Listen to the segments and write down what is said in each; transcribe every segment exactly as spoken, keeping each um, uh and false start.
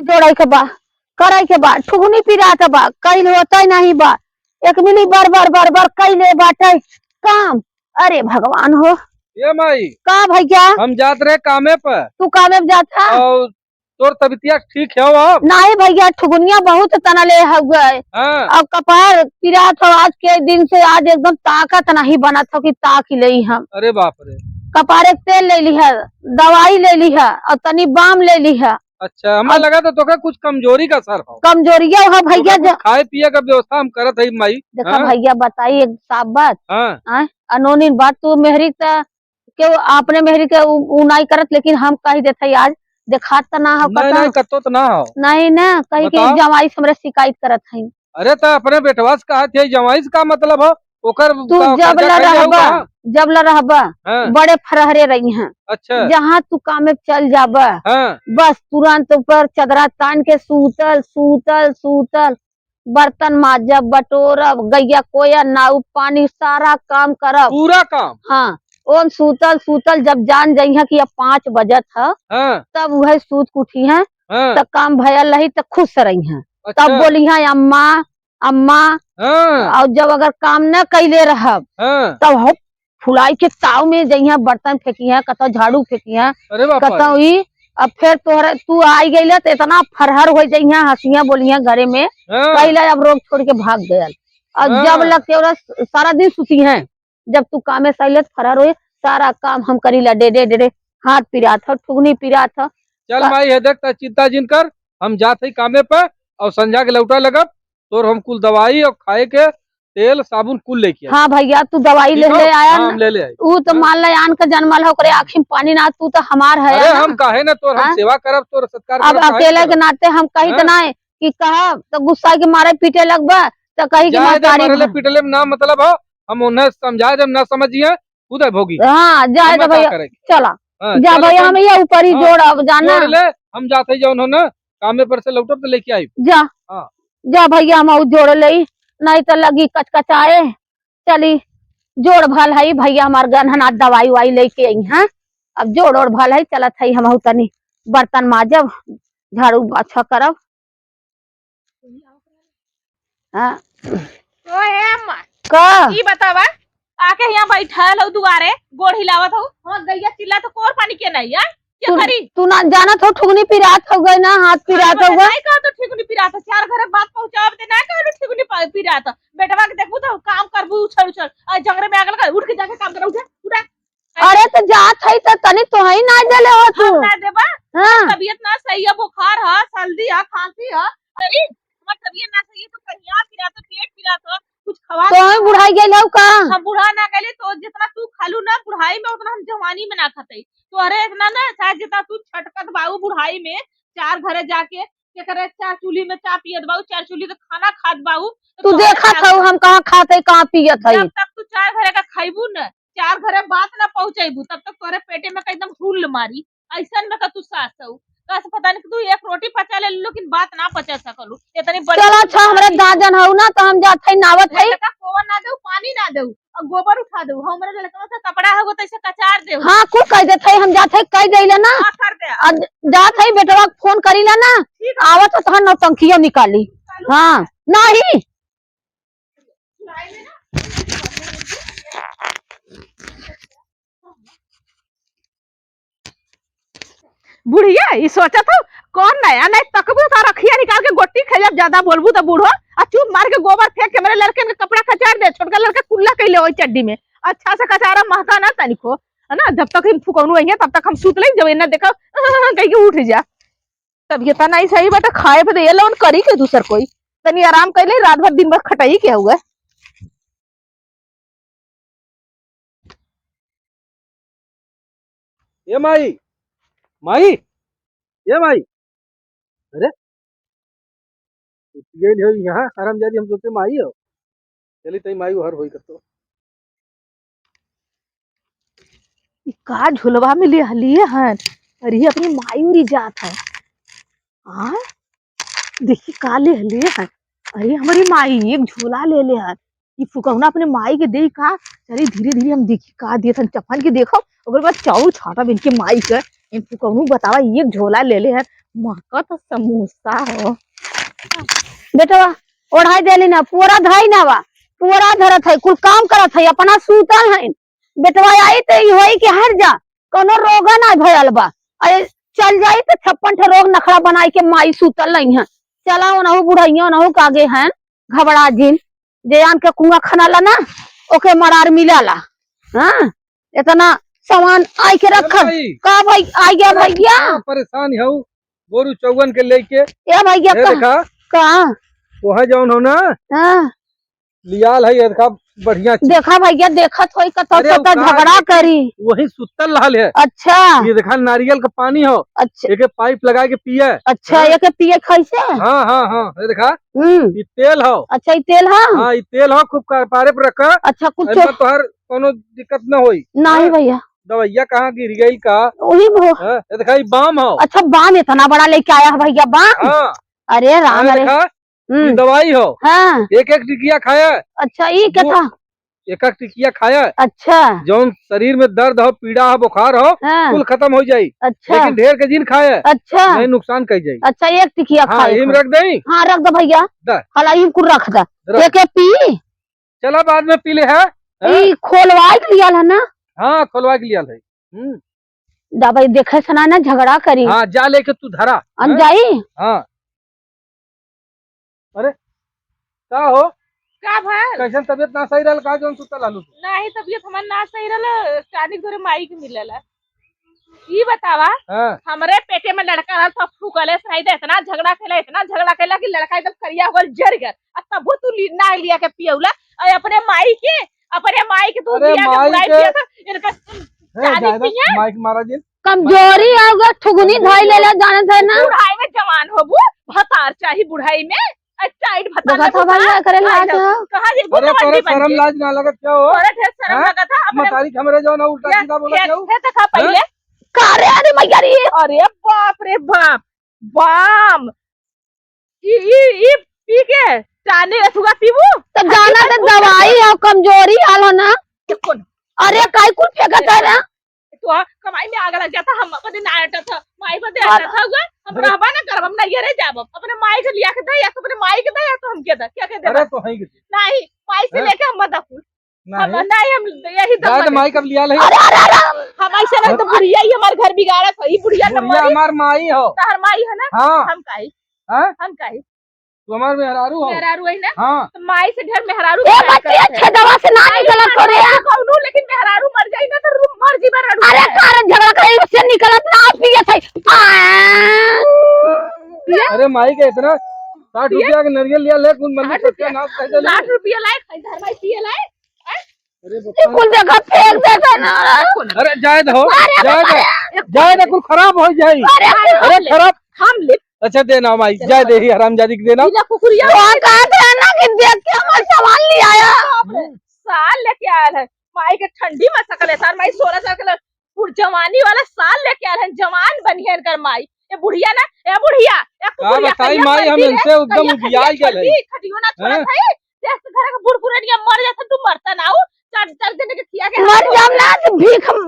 जोड़े के बा, करे के बा, ठुगनी पिरात बा, कइल होतै नहीं बा। एक मिली बर बर बर बर कइले बाटे काम। अरे भगवान हो। ए माई, का भैया? हम जात रहे कामे पर। तू कामे पर जात रहा? और तोर तबियतिया ठीक है अब? नहीं भैया, ठुगनिया बहुत तनले हउए। हाँ। अब कपार पिरात हो, आज के दिन से आज एकदम ताकत नहीं बनत हो कि ताक ही लेई हम। अरे बाप रे। कपारे के तेल ले लिहा, दवाई ले लिहा और तनी बाम ले लिहा। अच्छा, हमें अब लगा तो तोके कुछ कमजोरी का असर हो। कमजोरिया हो भैया, तोके कुछ ज- खाए पिए का व्यवस्था हम करत है माई। देखा हाँ? भैया, बताई एक साफ बात। हाँ। हाँ? अनोनिन बात तू मेहरी त केहू अपने मेहरी के उ, उ नाई करत, लेकिन हम कहि देत हई आज, देखात त ना हो नहीं, कतौ। नहीं, कतौ त ना हो। नहीं ना, कहीं के बताओ। जमाई से हमरे शिकायत करत हई। अरे त अपने बेटवा से कहत है, जमाई से का मतलब हो? ओकर तू का जब कर्जा ला खइले हो रहबा, का? जब ला रहबा, हाँ। बड़े फरहरे रही हैं। अच्छा। जहाँ तू कामे चल जाबा, हाँ। बस तुरंत ऊपर चदरा तान के सूतल, सूतल, सूतल। बर्तन माजब, बटोरब, गइया कोया, नाऊ पानी, सारा काम करब। पूरा काम? हाँ, ओन सूतल सूतल जब जान जइहें कि अब पाँच बजत ह, हाँ। तब उहे सूत के उठिहें, हाँ। तब काम भयल रही, तब खुश रहिहें। अच्छा। तब बोलिहें, "अम्मा, अम्मा।" हाँ। और जब अगर काम न कइले रहब, हाँ। तब हम फुलाई के ताव में जइहें, बर्तन फेंकिहें, कतौ झाड़ू फेंकिहें, अरे बाप रे। कतौ ई। अब फिर तोहरे, तू आई गइला त इतना फरहर हो जइहें, हंसियां बोलिहें घरे में, हाँ। कइला अब रोग छोड़ के भाग गयल। और हाँ। जब लग के ओरा सारा दिन सुतिहें, जब तू कामे से अइला त फरहर होई, सारा काम हम करीला, डे डे डे डे, हाथ पिरात ह, ठुगनी पिरात ह। चल का- माई, हे देख, त चिंता जिन कर, हम जात हई कामे पे और संझा के लौटा लगब, तोर हम कुल दवाई और खाए के तेल साबुन कुल लेके आई। हाँ भैया, तू दवाई ठीक ले हो? ले आया हाँ, ना। हम ले ले आई। ऊ तो हाँ। मान ले आन के जनमल हो, ओकरे आँखी में पानी ना, तू तो हमार है अरे ना। हम काहे ना तोर हम हाँ? सेवा करब, तोर सत्कार अब करब, काहे अकेले के करब? नाते हम कही तो हाँ? ना कि कहब तो गुस्सा के मारे पीटे लगबा, तो कही कि जाए दे, महतारी मरले भा- पीटले में ना मतलब हो, हम उन्हें समझाए देब, ना समझिए, खुद है भोगी। हाँ, जाए हम दे का भैया, करेंगे? चला। हाँ, जा चलो भैया, तुम। हम ये ऊपर ही हाँ, जोड़ब, जाना। जोड़ ले, हम जाते ही जौन हो ना, कामे पर से लौटब तो लेके आई। जा। हाँ। जा भैया, हम आऊ जोड़ लेई, नहीं तो लगी कचकचाए। चली, जोड़ भल हई, भैया हमार गहनहनात दवाई उवाई लेके आई हैं। अब जोड़ ओड़ भल हई, चलत हई, हम आऊ तनी बर्तन माजब, झाड़ू अच्छा करब। हाँ। ओ हे अम्मा, का? ई बतावा, आके यहाँ बैठल हो दुआरे, गोड़ हिलावत हो। हाँ, गैया चिल्ला तो कोर पानी के नहीं है? क्या तू, करी? तू ना जानत हो, ठुगनी पिरात हो गए ना, हाथ पिरात हो गए। नहीं कहा तो ठिगुनी पिरात, चार घरे बात पहुँचावे दे, ना कहा ठिगुनी पा-, पिरात। बेटवा के देखबू तो काम करबू उछल उछल, आ जंगरे में आग लगा, उठ के जाके काम करा, उठा, उठा। अरे तो जात हई तो तनी तोहई ना देले हो तू। हम ना देबा? हाँ। तबियत ना सही है, बुखार है, सर्दी है, खांसी है। अरे, हमार तबियत ना सही है तो कहीं आ पिरात, पेट पिरात, कुछ खवा तो दे। हम बुढ़ाई गइल हऊ का? हम बुढ़ा ना गइले तो जितना तू खालू ना बुढ़ाई में, उतना हम जवानी में ना खाते। तो अरे इतना ना, चाहे जितना तू छटकत बाऊ बुढ़ाई में, चार घरे जाके केकरे चार चूल्ही में चाह पियत बाऊ, चार चूल्ही के खाना खात बाऊ, तो तू तोहरे देखत चार हऊ हम कहाँ खात हई, कहाँ पियत हई। जब तक तू चार घरे का खइबू न, चार घरे बात ना पहुँचैबू, तब तक तोहरे पेटे में का एकदम हुल मारी। ऐसन में का तू सास हऊ, का से पता नहीं कि तू एक रोटी पचा ले, लेकिन बात ना पचा सकलू। इतनी बड़ी चलो अच्छा, हमरे दाजन हऊ ना, तो हम जात हई, नावत हई। लड़का कोवा ना देऊ, पानी ना देऊ, और गोबर उठा देऊ। हमरे लड़का से कपड़ा हगो तैसे कचार देऊ। हाँ, कुल कह देत हई, हम जात हई, कह देइला ना। हाँ, कर दे। अब जात हई, बेटवा के फोन करीला ना, ठीक है। आवत हो तहन नौटंकियो निकाली। चलू। हाँ, नहीं। बुढ़िया, ई सोचत हऊ, कौन नया नया तकबू, तार अखिया निकाल के गोटी खा जाब, ज्यादा बोलबू तो बूढ़ो, आ चुप मार के गोबर फेंक के मेरे लड़कन के कपड़ा कचार दे, छोटका लड़का कुल्ला कइले होई चड्डी में, अच्छा से कचारा महका ना तनिको, है ना? जब तक हम फुकौनू अइहें, तब तक हम सूत लेई, जब इन्हें देखो, कह के उठ जा। तबियत नहीं सही बाटे, खाए पे दे, ये लोन करी के दूसर कोई, तनी आराम कर ले, रात भर दिन भर खटाई के हुआ। ए माई, माई, ए माई, अरे, तू गइल हो यहाँ, हरामजादी, हम सोचे माई हो। चली तई माई हर होई कतो। ई का झोलवा में ले हलिए हन? अरे, अपनी माई उरी जात है। हाँ, देखी का ले हलिए हन। अरे, हमारी माई एक झोला ले ले हन। ई फुकौना अपने माई के देई का? चली धीरे धीरे हम देखी का देत हन, चफन के देखो, ओकर बाद चाउर छाटब इनके माई के। इनको कहूँ बतावा, एक झोला ले ले है, महकत समोसा हो। बेटवा, ओढ़ाई देली ना, पुअरा धई ना बा, पुअरा धरत है, कुल काम करत है, अपना सूतल है। बेटवा आई त ई होई कि हट जा, कौनो रोगा ना भयल बा। अरे चल जाई त छप्पन ठे रोग नखड़ा बनाई के माई सूतल नहीं है। चला ओनहु बुढ़ैया ओनहु कागे हैं, घबरा जिन, जे आन के कुआं खनाला ना, ओके मरार मिलाला। हाँ, इतना सामान आई के अरे रखल। भाई। का भाई, आई गया अरे भैया? का परेशान हऊ गोरू चौवन के लेके? ए भैया, ए का, देखा, का? तोहे जौन हो ना, हाँ। लियाल है, ये देखा, बढ़िया चीज। देखा भैया, देखत होई कतौ अरे, कतौ उतार झगड़ा के करी। वही सुत्तल रहल है। अच्छा। ये देखा, नारियल का पानी हो। अच्छा। एके पाइप लगा के पिए। अच्छा, हैं? एके पिए कैसे? हाँ, हाँ, हाँ, ये देखा, हम्म। ये तेल हो। अच्छा, ये तेल हो? हाँ, ये तेल हो, खूब कपारे पर रखा। अच्छा, कुछ एमे तोहर कोनो दिक्कत न होई। नहीं हैं? भैया। दवाइया कहाँ गिर गई का? वही वो। हैं? ये देखा, ये बाम हो। अच्छा, बाम इतना बड़ा लेके आया है भैया, बाम? हाँ। अरे राम, हाँ, अरे। देखा, हम्म। ये दवाई हो। हाँ। एक एक टिकिया खाया। अच्छा, ये क्या दो, था? एक एक टिकिया खाया। अच्छा। जौन शरीर में दर्द हो, पीड़ा हो, बुखार हो, हाँ। कुल खत्म हो जाई। अच्छा। लेकिन ढेर के जिन खाया। अच्छा। नहीं, नुकसान कर जाई। अच्छा, एक टिकिया हाँ, खाए इम को। रख देई। हाँ, रख दे भैया। दे। हला इम कुल रख दे। रख। एक एक पी। चला, बाद में पी ले है। हाँ? ई खोलवाए के लियाल है ना? हाँ, खोलवाए के लियाल है। हम्म। दवाई देखे से ना, ना झगड़ा करी। हाँ, जा लेके तू धरा। हम हाँ? जाई? हाँ। अरे, का हो? का भल? कैसन तबीयत ना सही रहल का, जौन सुतल रहलू तू? नाही, तबीयत हमार ना सही रहल, टानिक धरे माई के मिलल। ई बतावा, हाँ। हमरे पेटे में लड़का रहल, सब फूकले से रही, इतना झगड़ा कैला, इतना झगड़ा कैला कि लड़का एकदम करिया हो गल, जर गल। आ तबो तू ली-, ना लिया के पियौला, और अपने माई के, अपने माई के तू अरे लिया के माई बुराई के किया था, इनका हे, चांदी जाए दे, पिया। माई के मारा जिन। कमजोरी आ गया, ठुगुनी कमजोरी धई ले हो। ले, जानत है ना। बुढ़ाई में जवान होबू, भतार चाही बुढ़ाई में, आ टाइट भतार देखा लगू था भैया, का? एकरे आ लाज जाओ। है। कहाँ जेबू अरे, जवानी तोरे बन शरम के? लाज ना लगत क्या हो? तोरे ढेर शरम हैं? लगत है, अपने मतारी के हमरे जौन है, उल्टा ये, सीधा बोलत ये, जाऊ। ये देखा हैं? पहले। का रे, अरे मैया रे। अरे बाप रे बाप, बाम। ई, ई, ई पी के टाने अथुआ पीबू? तो जाना तो दवाई है, कमजोरी आल हो ना। ये कौन? अरे, काई कुल फेंकत है ना? तो कमाई में आग लग जाता, हम अपने ना आटा था, माई बदे और आटा था हुआ, हम रहबा ना करब, हम नैहरे जाब, अपने माई के लिया के दे, या तो अपने माई के दे, या तो हमके दे, क्या के दे अरे बस? तो है कि नहीं, माई से हाँ? लेके हम मत कुल। हम नहीं। नहीं, हम यही दम जाए तो लगे। माई कब लिया ले? अरे, अरे, अरे। हम ऐसे नहीं तो बुढ़िया ही हमार घर बिगाड़त है, ये बुढ़िया तो बुढ़िया मरी। हमार माई हो। तहर माई है ना? हाँ। हम काई? हाँ? हम काई? तू हमार मेहरारू हो। मेहरारू है ना? हाँ। तो माई से ढेर मेहरारू ए प्यार बच्ची, करत है। छेदवा से ना माई निकलत मारे करे। तो कौनो, लेकिन मेहरारू मर जाई ना तो रू-, मर जीवा रड़ू अरे है। कारण झगड़ा करे से निकलत ना पिए थे। आ! अरे माई के इतना साठ रुपया के नरियल लिया ले, कुल मम्मी साठ रुपया, सत्यानाश कर दे। साठ रुपया लाए, खाई धर भाई पिए लाए। हैं? अरे ये कुल जगह फेंक देता ना। अरे जाए दो, अरे जाए दो, अरे, जाए दो, कुल खराब हो जाई। अरे, अरे, अरे ले, खराब। हम ले। अच्छा देना माई, चलो, जाए दे ही हरामजादी के देना। बिना कुकुरिया तो कहा था ना कि देख के हमार सामान ले आया। बाप रे, साल लेके आयल है। माई के ठंडी में सकल है, सार माई सोलह साल के ल-, बुढ़ जवानी वाला साल लेके आयल है, जवान बनी है इनकर माई। ए बुढ़िया ना, ए बुढ़िया, ए का कुकुरिया बताई कहिया माई, हम मरती रे, इनसे एकदम कहिया उबियाई खटिया गल है। पड़ती, खटियो ना छोड़त हैं? है। देख, घर के बूढ़ पुरनिया मर जात, तू मरता ना हो, चार, चार जने के खिया के मर हाथ जाम ना, तो भीख हम,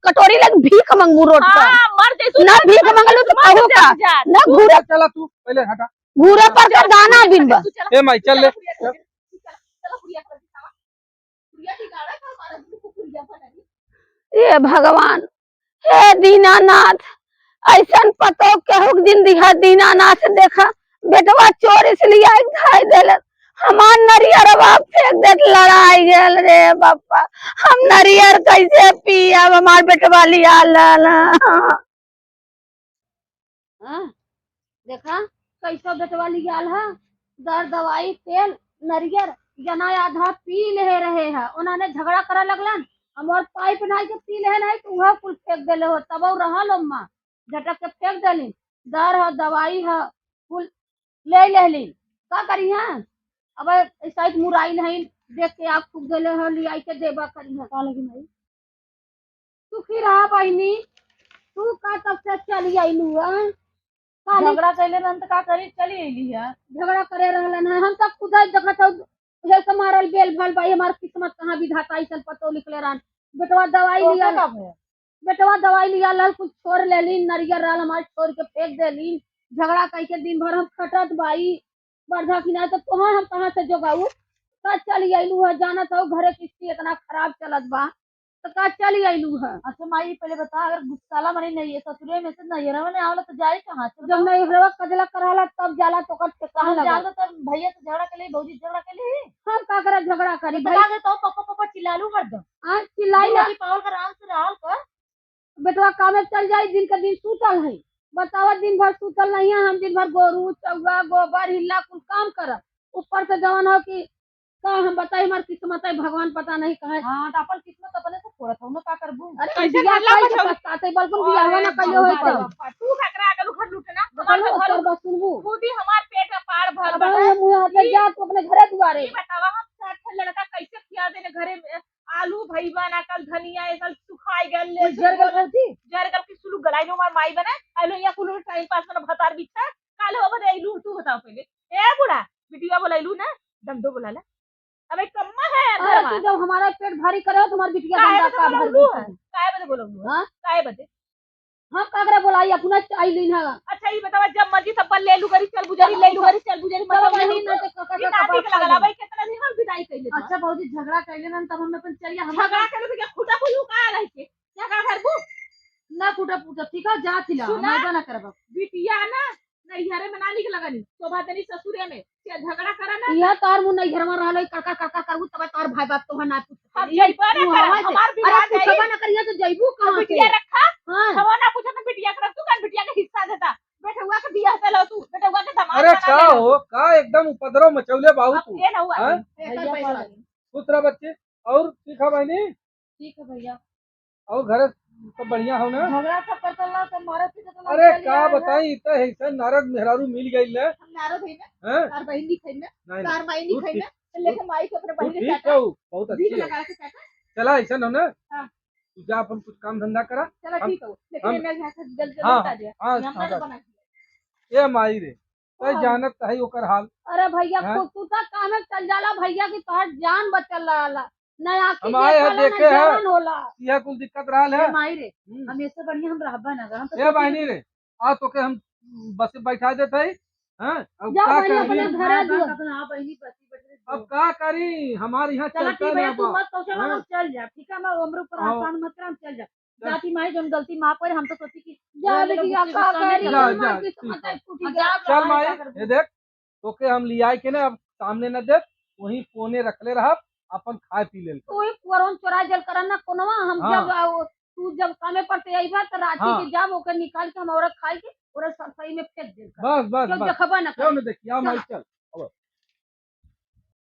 कटोरी लग भीख मंगबू रोड पर। हाँ, मर जाई तू ना, ना, भीख मंगलू तो मर कहू जा, का? जा। ना तू घूरे, चला तू, पहले हटा। घूरे पर का चला, दाना तू बिनबा। चला, ए माई, चल ले। चला, चला, चला, चला, चला, चला, चला। ए भगवान, हे दीनानाथ, ऐसन पतो केहू के जिन दिहा दीनानाथ। देखा, बेटवा चोरी से लिया के धाई देलन, हमार नरियरवा फेंक देत लड़ाई गेल रे बापा। हम नरियर कैसे पियब, हमार बेटवा लिया लेलन। हाँ, देखा, कैसो बेटवा लियाल ह, दर दवाई, तेल, नरियर, जना आधा पी लेहे रहे ह, उन्होंने झगड़ा करे लगलन, हम और पाइप नाई के पी लेहे नाई, तो वह कुल फेंक देले हो, तब और रहल ओम्मा, झटक के फेंक देली, दर ह, दवाई ह, कुल ले लेली, का करी हैं? अब ऐसा ही मुराइल है, देख के आग फूक देले हो, लियाई के देबा करी हैं, का लगी भाई? सुखी रहा बहिनी, तू का तब से चली आइलू है? काली झगड़ा कैले रहन त का करी, चली अइली है। झगड़ा करे रहलन है, हम तब खुद देखत हौ, हे से मारल बेल भल भाई, हमार किस्मत कहाँ विधाता अइसन पतो लिखले रहन। बेटवा दवाई तो लिया का भय? बेटवा दवाई लिया लाल, कुछ छोड़ लेलीन, नरियर रहल हमार छोड़ के फेंक देलीन। झगड़ा कइके दिन भर हम खटत बाई, बरधा की नाहीं तो तोहार हम कहाँ से जोगाऊ? का चली अइलू है, जानत हऊ घरे किस्ती इतना खराब चलत बा, तो का चली अइलू है? अच्छा माई, पहले बता, अगर गुस्साला मने नहीं है, ससुरे में से नैहरवा में आवला तो जाई कहाँ से, जब बताओ? नैहरवा कजला कराला तब जाला तो ओकर ठेकान हम लगा। जानत तब भैया से झगड़ा के लिए, भौजी से झगड़ा के लिए। हम का करे झगड़ा करी तो भाई? का करे तो पप्पा पप्पा चिल्लालू हरदम। हाँ, चिल्लाई ना। पावल कर, आराम से रहल कर। बेटवा कामे चल जाई, दिन के दिन सूतल है। बतावा, दिन भर सूतल नहीं है, हम दिन भर गोरू, चौवा, गोबर, हिल्ला कुल काम करब। ऊपर से जवन हो कि का हम बताई, हमार किस्मत है, भगवान पता नहीं कहाँ। हाँ, तो अपन किस्मत अपने से फोड़त हो ना, का करबू? अरे, कैसे बियाह भरला कइके बचाऊ? पछताते, बल्कुन और बियाह ना अरे कइले होई बाप तो। रे बाप, तू घकरा के उखड़ लूटे ना, हमार तो बोलू, तोर बस सुनबू। खुद ही हमार पेट में पार भर अब बा। हम मुँह हाथ ले ये, जा, तू अपने घरे दुआरे। ये बतावा, हम सात ठे लड़का कैसे खिया देने घरे में? आलू भई बा ना, कल धनिया, ये कल सुखाई गल, ले कुछ जर गल भौजी? जर गल की सुलू गलाई लो, हमार माई बना, आलू या कुल टाइम पास में भतार बिछा, काल हो बदे आइलू, तू बताओ पहले। ए बूढ़ा, बिटिया बोलाइलू ना, दम दो बोला ला। अबे कम्मा है यार अरे, घरवा। तू जब हमारा पेट भारी करे हो, तुम्हार बिटिया काहे बंदा बदे का भर बोलौलू दूँ है? तुम? काहे बदे बोलौलू है? हाँ? काहे बदे? हम का करे बोलाई, अपना चाही लीन है। अच्छा, ये बतावा, जब मर्जी तब ले लू गरी, चल बुझारी, ले लू गरी, चल बुझारी, चलो मतलब ले बहिनी, लू। ना तो काका ई का नाती कपार के लगला, फाड़ भाई, कितना दिन हम विदाई कइले बा। अच्छा, भौजी, झगड़ा कइले ना, तब हम अपन चलिया, हम झगड़ा कइले तो क्या खूटा बोलू का रह के? झगड़ा करबू? ना खूटा पूटा, ठीक है, जा थिला, सुना? हम ऐसा ना करब। बिटिया ना, नैहरे में ना निक लगनी, शोभा देनी ससुरे में। क्या झगड़ा करा ना? यह तार मुँह नैहर में रहलो, कड़का, कड़का करबू, तब तोर भाई बाप तोहर ना पूछत हम नहीं। जइबा ना तू करब, हवा से, हमार अरे, बियाह पूछबा नहीं। ना करिया तो जइबू कहाँ से? बिटिया रखा, हाँ। हवा ना पूछत, बिटिया के रख, तू काहे बिटिया के हिस्सा देता? बेटहुआ के बियाह देलो तू, बेटहुआ के दामाद अरे बना का लेलो। हो, का एकदम उपद्रव मचौले बाबू अब तू? ये ना हुआ। हाँ? एकर भैया पैसा पागल। दे। खुश रह बच्चे। और ठीक है बहनी? ठीक है भैया। और घरे सब बढ़िया हो ना? झगड़ा सब करत रहला, सब मारत पीटत रहला, अरे चल का यार। बताई, इतना ऐसा नारद मेहरारू मिल गई ना। हम नारद है ना? हैं? तार बहिन नहीं खाई ना? नहीं, तार नहीं। माई नहीं दूध खाई पी, ना? तो लेके दूध, माई के अपने बहिन दूध के पी चाटा। तो बहुत भीख अच्छी है। लगा के चाटा। चला, ऐसा हो ना? हाँ। तू जा अपन कुछ काम धंधा करा। चला हम, ठीक है, लेकिन हम, मैं यहाँ से जल्दी जल्दी हाँ, बता दिया। हाँ, हम हाँ, ना बस। बना के। ए माई रे, तै हाँ। जानत है ओकर हाल। अरे भैया, हैं? कुछ तू तक कामे चल जाला भैया की तोहार जान बचल रहला। ना आँखी हम आए हैं, देखाला, ना देखे हैं। जवन होला। यह कुल दिक्कत रहल है। ए माई रे, हम्म। हम ऐसे बढ़िया हम रहबा ना, हम तो ए सोची बहनी रे, आ तोके हम बस बैठा देत है, हैं? अब जा का बहनी करबी? अपने घरे जो। हाँ, बहनी, बस बैठ रही अब जो। का करी? हमारे यहाँ चला चलता ठीक है, ना तू बा। मत सोचो ना, हाँ। हम चल जा, ठीक है? हम हमरे ऊपर हाँ। एहसान मत कर, हम चल जा। चल। जाती माई, जौन गलती माफ करे, हम तो सोची कि जा वो लोग बिटिया, गुस्से का गुस्सा में करी, जा, हमार जा, किस्मत ठीक है। है, फूटी हम जा। जा चल माई, का करबू? ये देख, तोके हम लियाए के ना अब सामने न देब, वहीं कोने रखले रहब, अपन खाए पी लेल। तू ही पुअरवन चोरा जल करन ना कोनवा, हम हाँ। जब आओ, तू जब कामे पर से अइबा त राती हाँ। के जब ओके निकाल के हम औरत खाई के, ओरे सरसई में फेंक देल कर। बस, बस, क्यों बस। देखबा ना क्यों करे? न देखी? आओ चल। माई, चल।